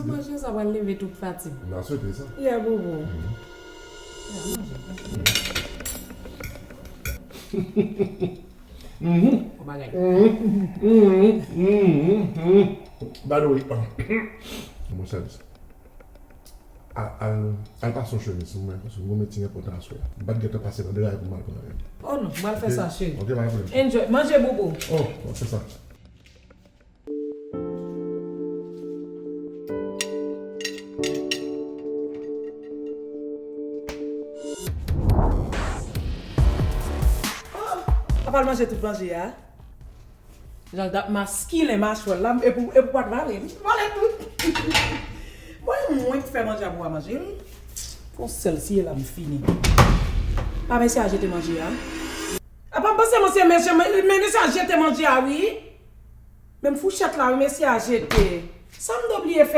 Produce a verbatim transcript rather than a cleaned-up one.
Manje sa pral leve tout fatig. M ta swete sa. Yeah, bobo. By the way, mwen sèvis. Al, al, al pase yon chemiz pou mwen, paske mwen gen yon meeting enpòtan aswè. M pa t gentan pase nan deraye pou m al pran avè m. Oh non, m al fè sa, cheri. Ok, pa gen pwoblèm. Enjoy, manje bobo. Oh, mwen fè sa. Ap al manje tout manje a. Jan l t ap maskilen machwè l la, epi, epi w pa t vale li. Vale tout. Bon, e mwen ki fè manje a pou w manje l. Fon sèl siye la m fini. Pa mesye a jete manje a. Apa m panse mesye, mesye, men mesye a jete manje a wi. Menm fouchèt la wi, mesye a jete. Sa m te bliye fè